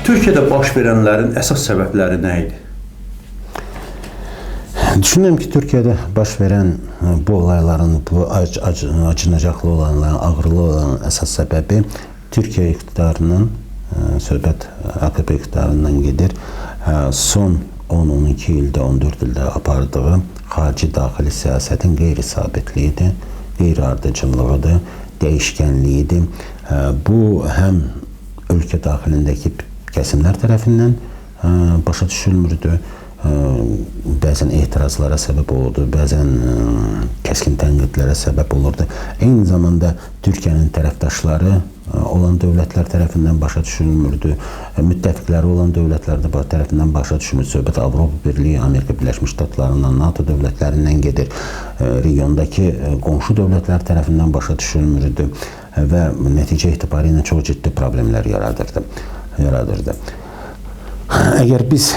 Türkiyədə baş verənlərin əsas səbəbləri nə idi? Düşünürəm ki, Türkiyədə baş verən bu olayların, bu acınacaqlı olanların, ağırlı olanların əsas səbəbi Türkiyə iqtidarının, söhbət AKP iqtidarından gedir, son 10-12 ildə, 14 ildə apardığı xarici daxili siyasətin qeyri-sabitliyidir, qeyri-ardıcıllığıdır, dəyişkənliyidir. Bu, həm ölkə daxilindəki kəsimlər tərəfindən başa düşülmürdü, bəzən etirazlara səbəb olurdu, bəzən kəskin tənqidlərə səbəb olurdu. Eyni zamanda Türkiyənin tərəfdaşları olan dövlətlər tərəfindən başa düşülmürdü, müttəfiqləri olan dövlətlər də tərəfindən başa düşülmür. Söhbət Avropa Birliyi, Amerika Birləşmiş Ştatlarından, NATO dövlətlərindən gedir, regiondakı qonşu dövlətlər tərəfindən başa düşülmürdü və nəticə etibarilə çox ciddi problemlər yaradırdı. Əgər biz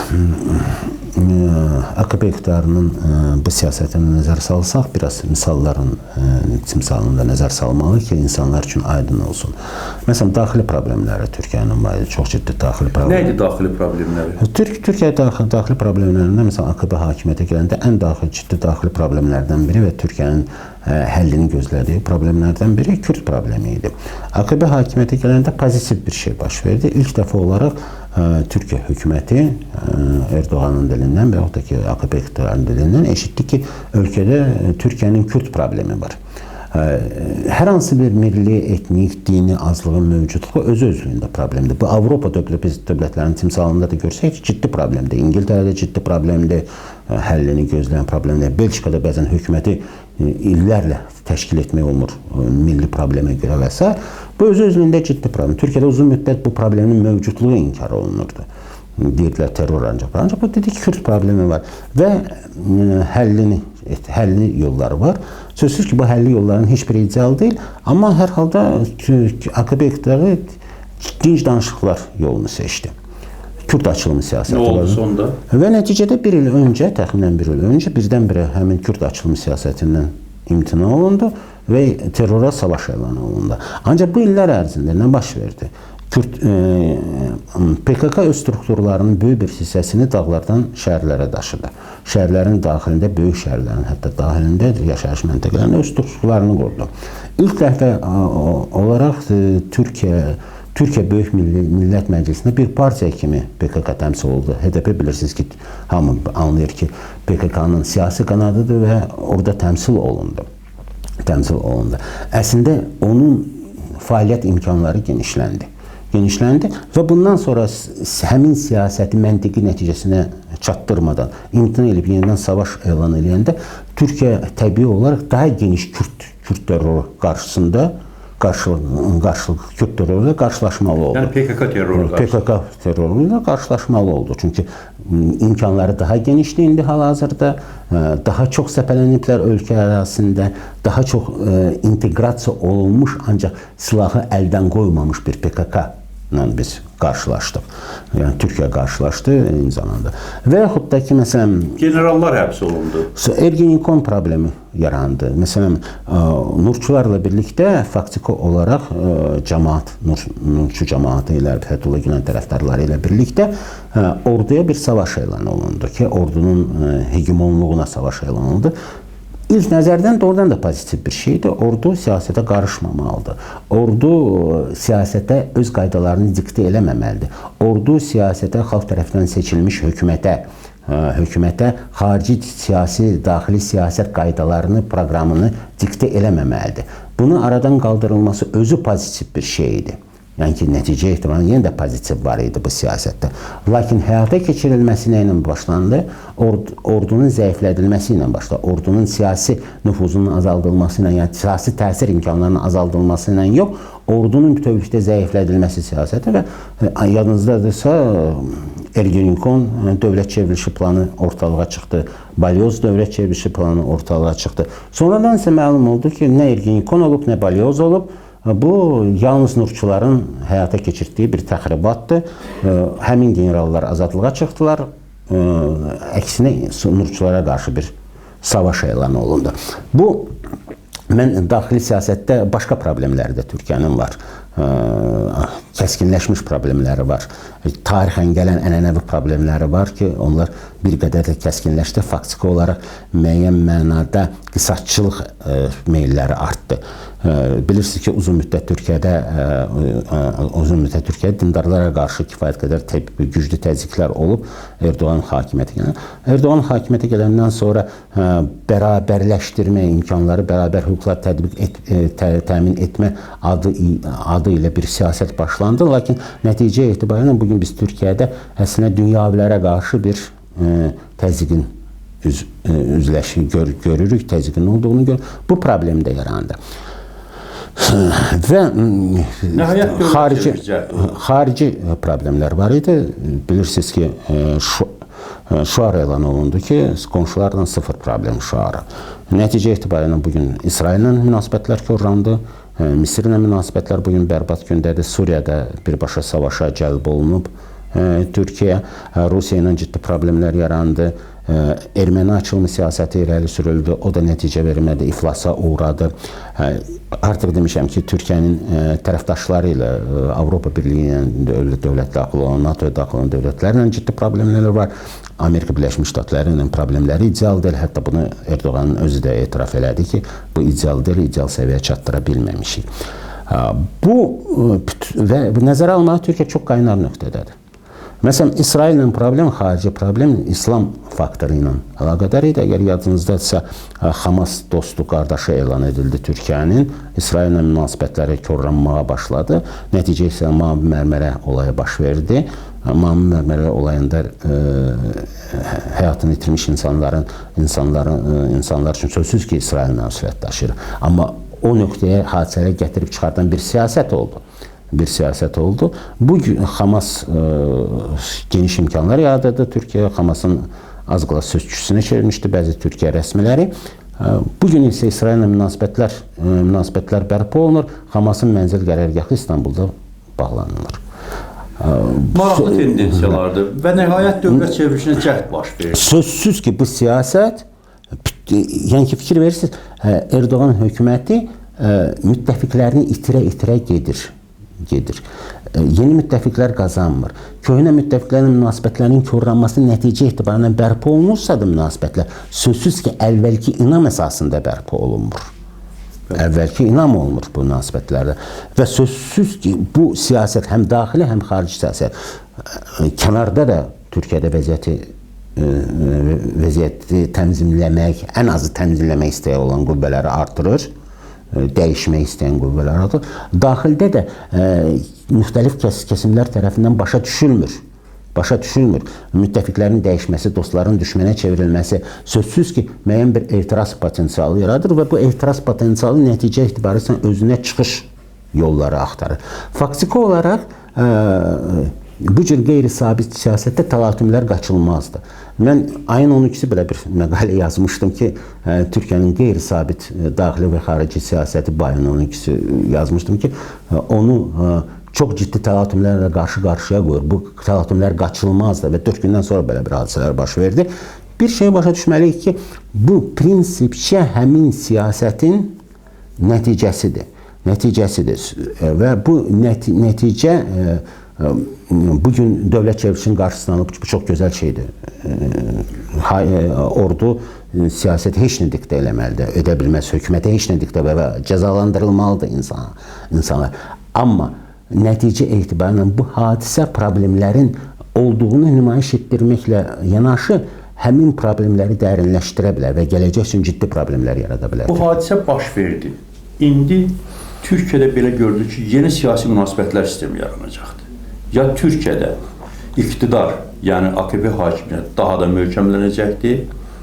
AKP iqtidarının bu siyasətinə nəzər salsaq, biraz misalların timsalını da nəzər salmalı ki, insanlar üçün aydın olsun. Məsələn, daxili problemləri Türkiyənin var idi, çox ciddi daxili problemləri. Nə idi daxili problemləri? Türkiyə daxili problemlərində, məsələn, AKP hakimiyyətə gələndə ən ciddi daxili problemlərdən biri və Türkiyənin həllini gözlədiyi problemlərdən biri Kürd problemi idi. AKP hakimiyyətə gələndə pozitiv bir şey baş verdi. İlk dəfə olaraq Türkiyə hökuməti Erdoğanın dilindən və yaxud da ki, AKP iqtidarının dilindən eşitdi ki, ölkədə Türkiyənin Kürd problemi var. Hər hansı bir milli, etnik, dini azlığın mövcudluğu özü-özlüyündə problemdir. Bu, Avropa dövlətlərinin timsalında da görsək ciddi problemdir. İngiltərədə ciddi problemdir, həllini gözləyən problemdir. Belçikada bəzən hökuməti illərlə təşkil etmək olmur milli problemə görə və s. Bu, özü-özlüyündə ciddi problem. Türkiyədə uzun müddət bu problemin mövcudluğu inkar olunurdu. Deyirdilər terror ancaq. Ancaq bu dedi ki, Kürd problemi var və həlli yolları var. Sözsüz ki, bu həlli yolların heç biri ideal deyil, amma hər halda AKP iqtidarı dinc danışıqlar yolunu seçdi. Kürd açılımı siyasəti. Nə oldu sonda? Və nəticədə bir il öncə, təxminən bir il öncə birdən-birə həmin Kürd açılımı siyasətindən imtina olundu və terrora savaş elan olundu. Ancaq bu illər ərzində nə baş verdi? PKK öz strukturlarının böyük bir hissəsini dağlardan şəhərlərə daşıdı. Şəhərlərin daxilində, böyük şəhərlərin hətta daxilində yaşayış məntəqələrində öz strukturlarını qurdu. İlk dəfə olaraq Türkiyə Böyük Millət Məclisində bir partiya kimi PKK təmsil oldu. HDP bilirsiniz ki, hamı anlayır ki, PKK-nın siyasi qanadıdır və orada təmsil olundu. Əslində, onun fəaliyyət imkanları genişləndi. Və bundan sonra həmin siyasəti məntiqi nəticəsinə çatdırmadan imtina edib yenidən savaş elan edəndə Türkiyə təbii olaraq daha geniş Kürd terroru qarşısında Kürd terroru ilə qarşılaşmalı oldu. Yəni PKK terroru qarşısında. PKK terroru ilə qarşılaşmalı oldu. Çünki imkanları daha genişdir indi hal-hazırda, daha çox səpələniblər ölkə ərazisində, daha çox inteqrasiya olunmuş, ancaq silahı əldən qoymamış bir PKK ilə biz qarşılaşdıq. Yəni Türkiyə qarşılaşdı eyni zamanda. Və yaxud da ki, məsələn, generallar həbs olundu. Ergenekon problemi yarandı. Məsələn, Nurçularla birlikdə faktiki olaraq cəmaat, Nurçu cəmaatı ilə, Fethullah Gülen tərəfdarları ilə birlikdə orduya bir savaş elan olundu ki, ordunun hegemonluğuna savaş elan olundu. İlk nəzərdən doğrudan da pozitiv bir şeydir. Ordu siyasətə qarışmamalıdır. Ordu siyasətə öz qaydalarını diktə eləməməlidir. Ordu siyasətə xalq tərəfindən seçilmiş hökumətə xarici siyasi, daxili siyasət qaydalarını, proqramını diktə eləməməlidir. Bunun aradan qaldırılması özü pozitiv bir şeydir. Yəni ki, nəticə etibarıyla yenə də pozitiv var idi bu siyasətdə. Lakin həyata keçirilməsi nə ilə başlandı? Ordunun zəiflədilməsi ilə başladı. Ordunun siyasi nüfuzunun azaldılması ilə, yəni siyasi təsir imkanlarının azaldılması ilə yox, ordunun bütövlükdə zəiflədilməsi siyasəti və yadınızdadırsa Ergenekon dövlət çevrilişi planı ortalığa çıxdı, Balyoz dövlət çevrilişi planı ortalığa çıxdı. Sonradan isə məlum oldu ki, nə Ergenekon olub, nə Balyoz olub. Bu, yalnız Nurçuların həyata keçirtdiyi bir təxribatdır. Həmin generallar azadlığa çıxdılar, əksinə Nurçulara qarşı bir savaş elan olundu. Bu, mən daxili siyasətdə başqa problemləri də Türkiyənin var. Kəskinləşmiş problemləri var. Tarixən gələn ənənəvi problemləri var ki, onlar bir qədər də kəskinləşdi. Faktiki olaraq müəyyən mənada qisasçılıq meyilləri artdı. Bilirsiniz ki, uzun müddət Türkiyədə dindarlara qarşı kifayət qədər güclü təzyiqlər olub Erdoğan hakimiyyətə gələn. Erdoğan hakimiyyətə gələndən sonra bərabərləşdirmə imkanları, bərabər hüquqlar təmin etmə adı ilə bir siyasət başlandı. Lakin nəticə etibarilə bugün biz Türkiyədə əslində dünyavilərə qarşı bir təzyiqin üzləşi görürük, təzyiqin olduğunu görürük. Bu problem də yarandı. Və xarici problemlər var idi. Bilirsiniz ki, şüar elan olundu ki, qonşularla sıfır problem şüarı. Nəticə etibarilə bugün İsraillə münasibətlər korlandı, Misirlə münasibətlər bugün bərbad gündədir. Suriyada birbaşa savaşa cəlb olunub Türkiyə, Rusiya ilə ciddi problemlər yarandı. Erməni açılımı siyasəti irəli sürüldü, o da nəticə vermədi, iflasa uğradı. Artıq demişəm ki, Türkiyənin tərəfdaşları ilə, Avropa Birliyi ilə dövlət daxil olan, NATO-ya daxil olan dövlətlərlə ciddi problemlər var. Amerika Birləşmiş Ştatları ilə problemləri ideal deyil. Hətta bunu Erdoğanın özü də etiraf elədi ki, bu ideal deyil, ideal səviyyəyə çatdıra bilməmişik. Bu və nəzərə almalı, Türkiyə çox qaynar nöqtədədir. Məsələn, İsraillə problem, xarici problem İslam faktoru ilə əlaqədar idi. Əgər yadınızdadırsa, Hamas dostu, qardaşı elan edildi Türkiyənin. İsraillə münasibətləri korlanmağa başladı. Nəticə isə Mavi Mərmərə olayı baş verdi. Mavi Mərmərə olayında həyatını itirmiş insanlar üçün sözsüz ki, İsrail məsuliyyət daşıyır. Amma o nöqtəyə hadisələri gətirib çıxardan bir siyasət oldu. Bugün Hamas geniş imkanlar yaradırdı Türkiyə. Hamasın az qala sözçüsünə çevirmişdi bəzi Türkiyə rəsmiləri. Bugün isə İsraillə münasibətlər bərpa olunur. Hamasın mənzil qərargahı İstanbulda bağlanılır. Maraqlı tendensiyalardır və nəhayət dövlət çevrilişinə cəhd baş verir. Sözsüz ki, bu siyasət, yəni ki, fikir verirsiniz, Erdoğan hökuməti müttəfiqlərini itirə-itirə gedir. Yeni müttəfiqlər qazanmır. Köhnə müttəfiqlərin münasibətlərinin korlanması nəticə etibarıyla bərpa olunursa da münasibətlər sözsüz ki, əvvəlki inam əsasında bərpa olunmur. Əvvəlki inam olunmur bu münasibətlərdə. Və sözsüz ki, bu siyasət həm daxili, həm xarici siyasət. Kənarda da Türkiyədə vəziyyəti tənzimləmək, ən azı tənzimləmək istəyi olan qüvvələri artırır. Dəyişmək istəyən qüvvələr artır. Daxildə də müxtəlif kəsimlər tərəfindən başa düşülmür. Müttəfiqlərin dəyişməsi, dostların düşmənə çevrilməsi sözsüz ki, müəyyən bir etiraz potensialı yaradır və bu etiraz potensialı nəticə etibarilə özünə çıxış yolları axtarır. Faktiki olaraq bu cür qeyri-sabit siyasətdə təlatümlər qaçılmazdır. Mən ayın 12-si belə bir məqalə yazmışdım ki, Türkiyənin qeyri-sabit daxili və xarici siyasəti bu ayın 12-si yazmışdım ki, onu çox ciddi təlatümlərlə qarşı-qarşıya qoyur. Bu təlatümlər qaçılmazdır və 4 gündən sonra belə bir hadisələr baş verdi. Bir şeyi başa düşməliyik ki, bu prinsipcə həmin siyasətin nəticəsidir. Və bu nəticə bugün dövlət çevrilişinin qarşısını alıb, bu çox gözəl şeydir. Ordu siyasətə heç nə diktə eləməlidir, edə bilməz, hökumətə heç nə diktə və cəzalandırılmalıdır insanlar. Amma nəticə etibarilə bu hadisə problemlərin olduğunu nümayiş etdirməklə yanaşı həmin problemləri dərinləşdirə bilər və gələcək üçün ciddi problemlər yarada bilər. Bu hadisə baş verdi. İndi Türkiyədə belə görülür ki, yeni siyasi münasibətlər sistemi yaranacaqdır. Ya Türkiyədə iqtidar, yəni AKP hakimiyyəti daha da möhkəmlənəcəkdir,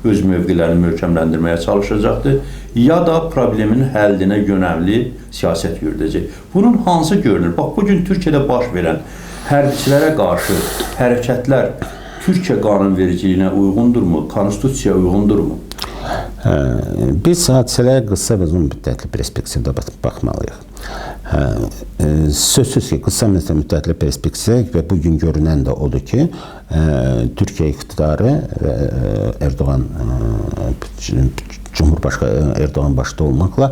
öz mövqelərini möhkəmləndirməyə çalışacaqdır, ya da problemin həllinə yönəmli siyasət yürüdəcək. Bunun hansı görünür? Bax, bugün Türkiyədə baş verən hərbiçilərə qarşı hərəkətlər Türkiyə qanunvericiliyinə uyğundurmu, konstitusiyaya uyğundurmu? Biz hadisələrə qısa və uzun müddətli perspektivdə baxmalıyıq. Sözsüz ki, qısa müddətli perspektiv və bugün görünən də odur ki, Türkiyə iqtidarı və Erdoğan, Cumhurbaşqanı Erdoğan başda olmaqla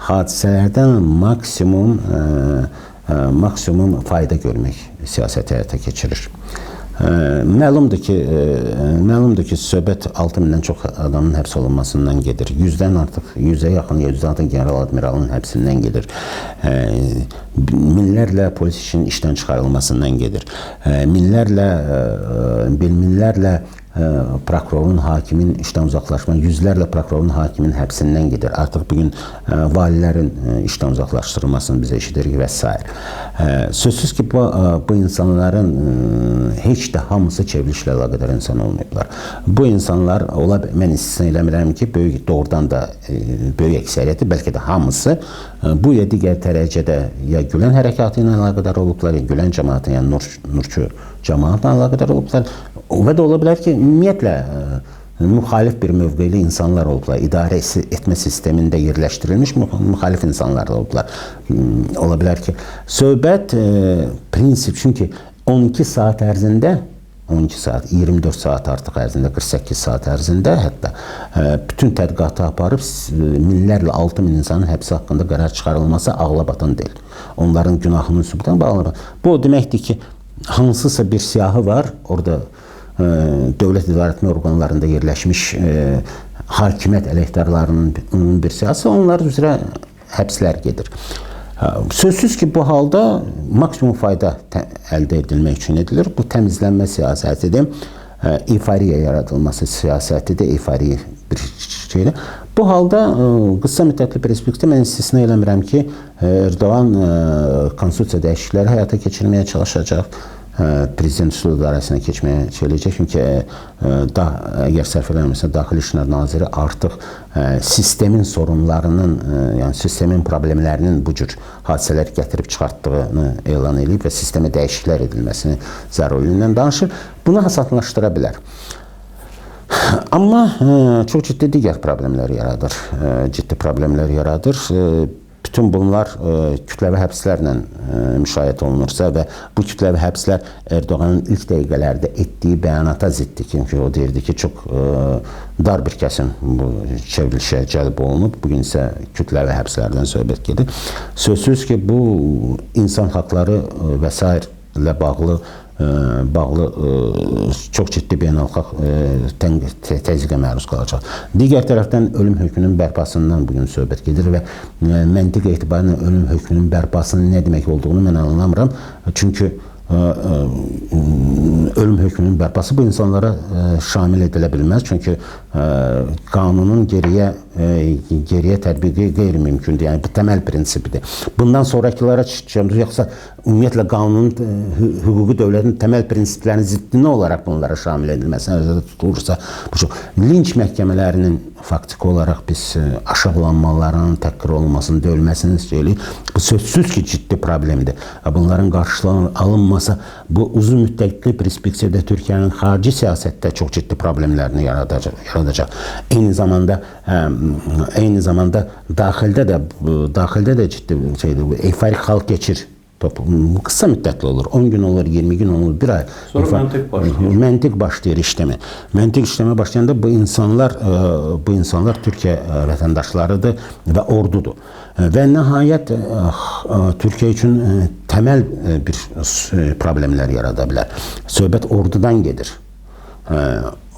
hadisələrdən maksimum Maksimum fayda görmək siyasəti həyata keçirir. Məlumdur ki, söhbət 6000-dən çox adamın həbs olunmasından gedir. 100-dən artıq, 100-ə yaxın, 100-dən artıq general admiralın həbsindən gedir. Minlərlə polis işinin işdən çıxarılmasından gedir. Minlərlə prokurorun, hakimin işdən uzaqlaşma, yüzlərlə prokurorun, hakimin həbsindən gedir. Artıq bugün valilərin işdən uzaqlaşdırılmasını biz eşidirik və s. Sözsüz ki, bu insanların heç də hamısı çevrilişlə əlaqədar insan olmayıblar. Bu insanlar, mən istisna eləmirəm ki, böyük, doğrudan da böyük əksəriyyəti, bəlkə də hamısı bu ya digər dərəcədə ya Gülen hərəkatı ilə əlaqədar olublar, ya Gülen cəmaatı, yəni Nurçu cəmaatla əlaqədar olublar. Və də ola bilər ki, ümumiyyətlə müxalif bir mövqeli insanlar olublar. İdarə etmə sistemində yerləşdirilmiş müxalif insanlar da olublar. Ola bilər ki, söhbət prinsip, çünki 12 saat ərzində, 12 saat, 24 saat artıq ərzində, 48 saat ərzində hətta bütün tədqiqatı aparıb minlərlə 6000 insanın həbsi haqqında qərar çıxarılması ağla batan deyil. Onların günahının sübutuna bağlanır. Bu o deməkdir ki, hansısa bir siyahı var, orada dövlət idarəetmə orqanlarında yerləşmiş hakimiyyət əleyhdarlarının ümumi bir siyahısı, onlar üzrə həbslər gedir. Sözsüz ki, bu halda maksimum fayda əldə edilmək üçün edilir. Bu təmizlənmə siyasətidir, euforiya yaradılması siyasətidir, euforiya bir şeydir. Bu halda qısa müddətli perspektivdə mən istisna eləmirəm ki, Erdoğan konstitusiya dəyişiklikləri həyata keçirməyə çalışacaq. Prezident üsul idarəsinə keçməyə eləyəcək. Çünki əgər səhv eləmirəmsə, Daxili İşlər Naziri artıq sistemin sorunlarının, yəni sistemin problemlərinin bu cür hadisələr gətirib çıxartdığını elan eləyib və sistemə dəyişikliklər edilməsini zəruriliyindən danışır. Bunu asanlaşdıra bilər. Amma çox ciddi digər problemlər yaradır. Ciddi problemlər yaradır. Bütün bunlar kütləvi həbslərlə müşayiət olunursa və bu kütləvi həbslər Erdoğanın ilk dəqiqələrdə etdiyi bəyanata ziddir. Çünki o deyirdi ki, çox dar bir kəsim bu çevrilişə cəlb olunub. Bugün isə kütləvi həbslərdən söhbət gedir. Sözsüz ki, bu insan haqları və s. ilə bağlı çox ciddi beynəlxalq təzyiqə məruz qalacaq. Digər tərəfdən ölüm hökmünün bərpasından bugün söhbət gedir və məntiq etibarilə ölüm hökmünün bərpasının nə demək olduğunu mən anlamıram. Çünki ölüm hökmünün bərpası bu insanlara şamil edilə bilməz. Çünki qanunun geriyə tətbiqi qeyri-mümkündür. Yəni bu təməl prinsipidir. Bundan sonrakılara çıxacağım. Yoxsa ümumiyyətlə qanunun, hüquqi dövlətin təməl prinsiplərinin ziddinə olaraq bunlara şamil edilməsi nəzərdə tutulursa, bu çox. Linç məhkəmələrinin faktiki olaraq biz aşağılanmaların, təhqir olunmasının, döyülməsini söyləyirik. Bu sözsüz ki, ciddi problemdir. Bunların qarşılığı alınmasa, bu uzun müddətli perspektivdə Türkiyənin xarici siyasətdə çox ciddi problemlərini yaradacaq. Eyni zamanda daxildə də ciddi şeydir. Bu eyforik hal keçir. Bu qısa müddətli olur. 10 gün olur, 20 gün olur, bir ay. Sonra məntiq başlayır. Məntiq başlayır işləmə. Məntiq işləmə başlayanda bu insanlar Türkiyə vətəndaşlarıdır və ordudur. Və nəhayət Türkiyə üçün təməl bir problemlər yarada bilər. Söhbət ordudan gedir.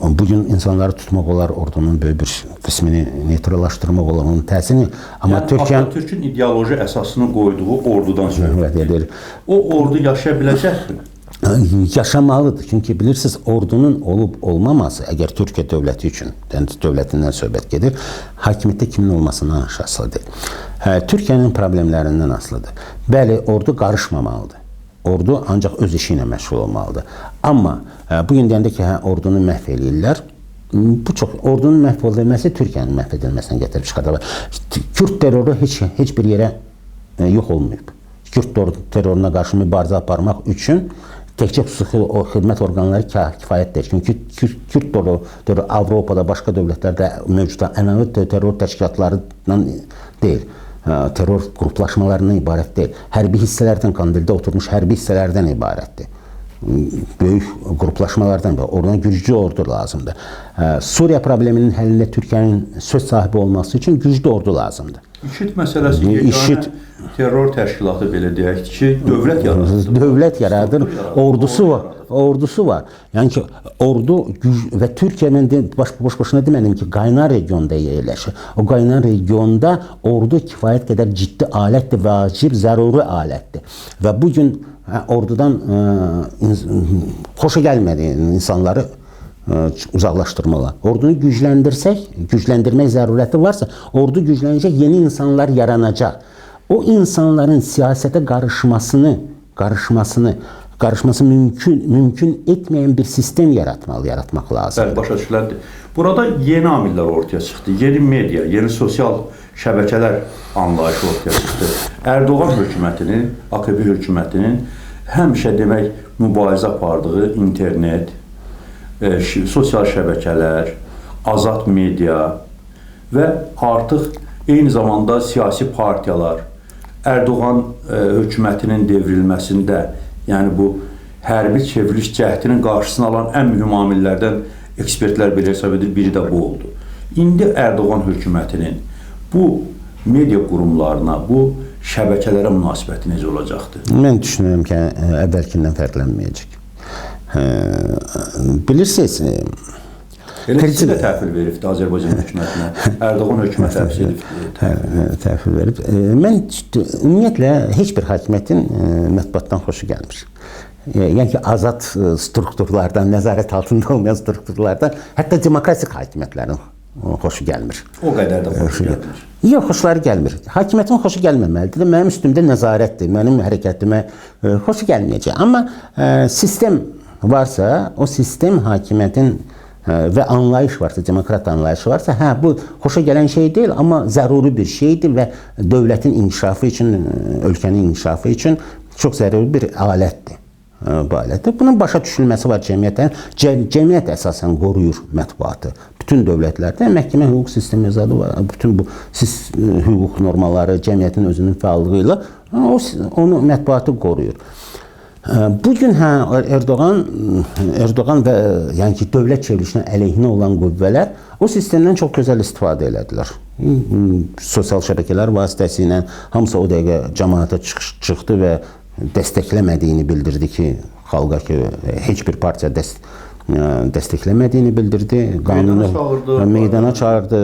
Bugün insanları tutmaq olar, ordunun böyük bir qismini neytrallaşdırmaq olar, onun təsirini. Amma yəni, Atatürk'ün ideoloji əsasını qoyduğu ordudan söhbət edir. O ordu yaşaya biləcəkmi? Yaşamalıdır. Çünki bilirsiniz, ordunun olub olmaması, əgər Türkiyə dövləti üçün, yəni dövlətindən söhbət gedir, hakimiyyətdə kimin olmasından asılıdır. Türkiyənin problemlərindən asılıdır. Bəli, ordu qarışmamalıdır. Ordu ancaq öz işi ilə məşğul olmalıdır. Amma bugün deyəndə ki, ordunu məhv eləyirlər. Bu çox, ordunun məhv edilməsi Türkiyənin məhv edilməsinə gətirib çıxardır. Kürt terroru heç bir yerə yox olmayıb. Kürt terroruna qarşı mübarizə aparmaq üçün təkcə xüsusi xidmət orqanları kifayət deyil. Çünki Kürt terroru Avropada, başqa dövlətlərdə mövcud ənənəvi terror təşkilatlarından deyil. Terror qruplaşmalarından ibarət deyil. Hərbi hissələrdən, Kandildə oturmuş hərbi hissələrdən ibarətdir. Böyük qruplaşmalardan var. Oradan güclü ordu lazımdır. Suriya probleminin həllində Türkiyənin söz sahibi olması üçün güclü ordu lazımdır. IŞİD məsələsi yeganə terror təşkilatı belə deyək ki, dövlət yaradır. Dövlət yaradır, ordusu var. Ordusu var. Yəni ki, ordu və Türkiyə mən boş-boşuna demədim ki, qaynar regionda yerləşir. O qaynar regionda ordu kifayət qədər ciddi alətdir, vacib, zəruri alətdir. Və bu gün ordudan xoşa gəlmədiyi insanları uzaqlaşdırmalı. Ordunu gücləndirsək, gücləndirmək zərurəti varsa, ordu güclənəcək, yeni insanlar yaranacaq. O insanların siyasətə qarışması mümkün etməyən bir sistem yaratmaq lazımdır. Bəli, başa düşüləndir. Burada yeni amillər ortaya çıxdı. Yeni media, yeni sosial şəbəkələr anlayışı ortaya çıxdı. Erdoğan hökumətinin, AKP hökumətinin həmişə demək mübarizə apardığı internet, sosial şəbəkələr, azad media və artıq eyni zamanda siyasi partiyalar Erdoğan hökumətinin devrilməsində, yəni bu hərbi çevriliş cəhdinin qarşısını alan ən mühüm amillərdən ekspertlər belə hesab edir, biri də bu oldu. İndi Erdoğan hökumətinin bu media qurumlarına, bu şəbəkələrə münasibəti necə olacaqdır? Mən düşünürəm ki, əvvəlkindən fərqlənməyəcək. Bilirsiniz, elə ikisi də təhvil veribdi Azərbaycan hökumətinə, Erdoğan hökuməti həbs edibdi. Təhvil verib. Mən ümumiyyətlə heç bir hakimiyyətin mətbuatdan xoşu gəlmir. Yəni ki, azad strukturlardan, nəzarət altında olmayan strukturlardan, hətta demokratik hakimiyyətlərin xoşu gəlmir. O qədər də xoşu gəlmir. Yox, xoşları gəlmir. Hakimiyyətin xoşu gəlməməlidir. Mənim üstümdə nəzarətdir, mənim hərəkətimə xoşu gəlməyəcək. Amma sistem varsa, o sistem hakimiyyətin və anlayış varsa, demokrat anlayışı varsa, hə, bu xoşa gələn şey deyil, amma zəruri bir şeydir və dövlətin inkişafı üçün, ölkənin inkişafı üçün çox zəruri bir alətdir. Bu alətdir. Bunun başa düşülməsi var cəmiyyətə. Cəmiyyət əsasən qoruyur mətbuatı. Bütün dövlətlərdə məhkəmə hüquq sistemi zadı var. Bütün bu hüquq normaları cəmiyyətin özünün fəallığı ilə onu mətbuatı qoruyur. Bugün hə Erdoğan və yəni ki, dövlət çevrilişinə əleyhinə olan qüvvələr o sistemdən çox gözəl istifadə elədilər. Sosial şəbəkələr vasitəsilə hamısı o dəqiqə cəmaata çıxdı və dəstəkləmədiyini bildirdi ki, xalqa ki, heç bir partiya dəstəkləmədiyini bildirdi. Qanunu meydana çağırdı,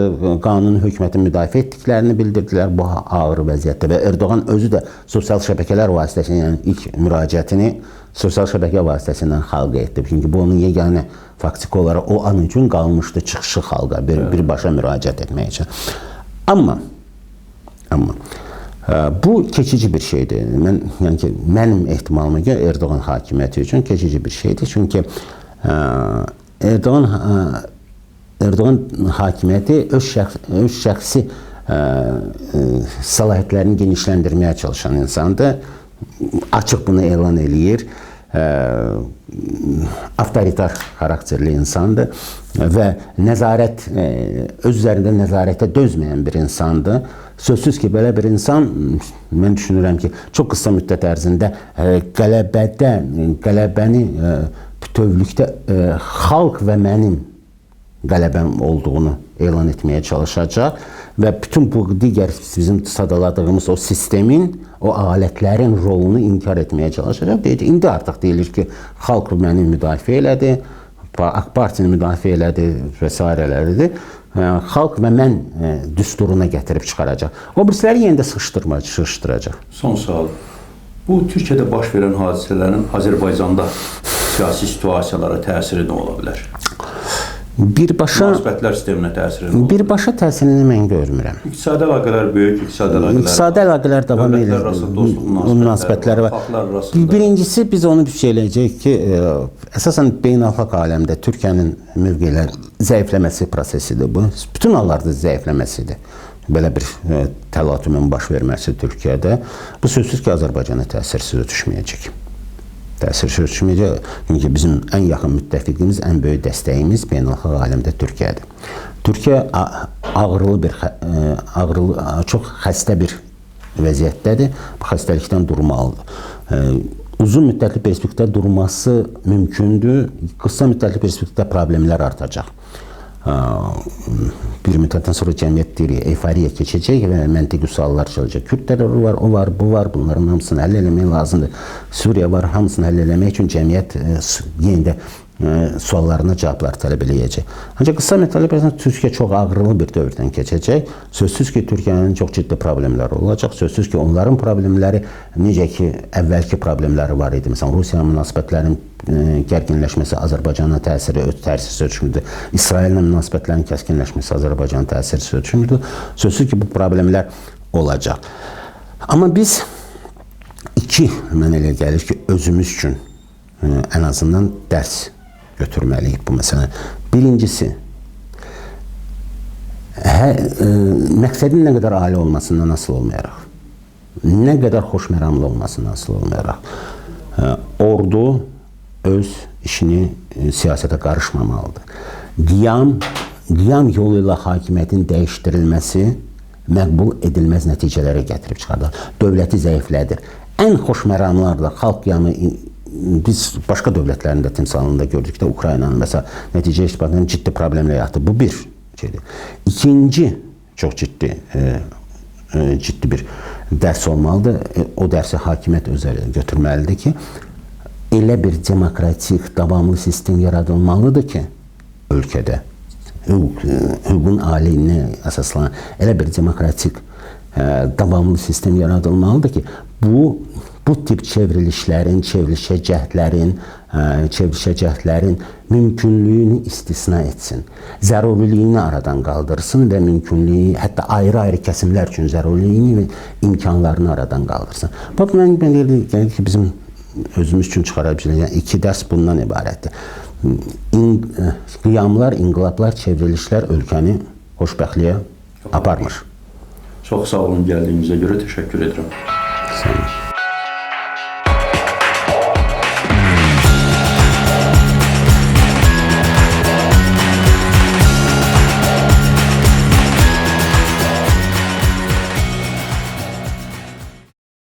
qanuni hökuməti müdafiə etdiklərini bildirdilər bu ağır vəziyyətdə və Erdoğan özü də sosial şəbəkələr vasitəsilə, yəni ilk müraciətini sosial şəbəkə vasitəsilə xalqa etdi. Çünki bu onun yeganə faktiki olaraq o an üçün qalmışdı çıxışı xalqa, birbaşa müraciət etmək üçün. Amma bu keçici bir şeydir. Mən, yəni ki, mənim ehtimalıma görə Erdoğan hakimiyyəti üçün keçici bir şeydir. Çünki Erdoğan hakimiyyəti öz şəxsi səlahiyyətlərini genişləndirməyə çalışan insandır. Açıq bunu elan eləyir. Avtoritar xarakterli insandır və nəzarət, öz üzərində nəzarətə dözməyən bir insandır. Sözsüz ki, belə bir insan, mən düşünürəm ki, çox qısa müddət ərzində qələbəni bütövlükdə xalq və mənim qələbəm olduğunu elan etməyə çalışacaq və bütün bu digər bizim sadaladığımız o sistemin, o alətlərin rolunu inkar etməyə çalışacaq. Deyir, indi artıq deyilir ki, xalq məni müdafiə elədi, AK Partini müdafiə elədi və s. Xalq və mən düsturuna gətirib çıxaracaq. O birisləri yenə də sıxışdıracaq. Son sual. Bu, Türkiyədə baş verən hadisələrin Azərbaycanda siyasi situasiyalara təsiri nə ola bilər? Birbaşa münasibətlər sisteminə təsiri nə ola bilər? Birbaşa təsirini mən görmürəm. İqtisadi əlaqələr böyük, iqtisadi əlaqələr. İqtisadi əlaqələr davam edir. Dövlətlər arasında dostluq münasibətləri var. Xalqlar arasında. Birincisi biz onu bir şey eləyəcəyik ki, əsasən beynəlxalq aləmdə Türkiyənin mövqeləri zəifləməsi prosesidir bu. Bütün hallarda zəifləməsidir. Belə bir təlatümün baş verməsi Türkiyədə. Bu sözsüz ki, Azərbaycana təsirsiz ötüşməyəcək. Təsirsiz ötüşməyəcək. Çünki bizim ən yaxın müttəfiqimiz, ən böyük dəstəyimiz beynəlxalq aləmdə Türkiyədir. Türkiyə ağrılı, çox xəstə bir vəziyyətdədir. Bu xəstəlikdən durmalıdır. Uzun müddətli perspektivdə durması mümkündür. Qısa müddətli perspektivdə problemlər artacaq. Bir müddətdən sonra cəmiyyət deyir, eyforiya keçəcək və məntiqi suallar çıxacaq. Kürd terroru var, o var, bu var, bunların hamısını həll eləmək lazımdır. Suriya var, hamısını həll eləmək üçün cəmiyyət yenə də suallarına cavablar tələb eləyəcək. Ancaq qısa müddətli perspektivdə Türkiyə çox ağrılı bir dövrdən keçəcək. Sözsüz ki, Türkiyənin çox ciddi problemləri olacaq. Sözsüz ki, onların problemləri necə ki, əvvəlki problemləri var idi. Məsələn, Rusiya münasibətlərinin gərginləşməsi Azərbaycana təsiri öz təsir sökmürdü. İsraillə münasibətlərin kəskinləşməsi Azərbaycana təsir sökmürdü. Sözsüz ki, bu problemlər olacaq. Amma biz iki, mən elə gəlir ki, özümüz üçün ən azından dərs götürməliyik bu məsələni. Birincisi, məqsədin nə qədər ali olmasından asılı olmayaraq, nə qədər xoşməramlı olmasından asılı olmayaraq, ordu öz işini siyasətə qarışmamalıdır. Qiyam yolu ilə hakimiyyətin dəyişdirilməsi məqbul edilməz nəticələrə gətirib çıxardır. Dövləti zəiflədir. Ən xoşməramlarla xalq qiyamı biz başqa dövlətlərin də timsalında gördük də, Ukraynanın məsələn nəticə etibarıyla ciddi problemlər yaratdı. Bu bir şeydir. İkinci çox ciddi ciddi bir dərs olmalıdır. O dərsi hakimiyyət özü götürməlidir ki, elə bir demokratik, davamlı sistem yaradılmalıdır ki, ölkədə hüququn aliliyinə əsaslanan elə bir demokratik, davamlı sistem yaradılmalıdır ki, bu tip çevrilişlərin, çevrilişə cəhdlərin mümkünlüyünü istisna etsin. Zəruriliyini aradan qaldırsın və mümkünlüyü, hətta ayrı-ayrı kəsimlər üçün zəruriliyini və imkanlarını aradan qaldırsın. Bax, mən elə gəlir ki, bizim özümüz üçün çıxara biləcəyimiz iki dərs bundan ibarətdir. Qiyamlar, inqilablar, çevrilişlər ölkəni xoşbəxtliyə aparmır. Çox sağ olun gəldiyinizə görə, təşəkkür edirəm. Sağ olun.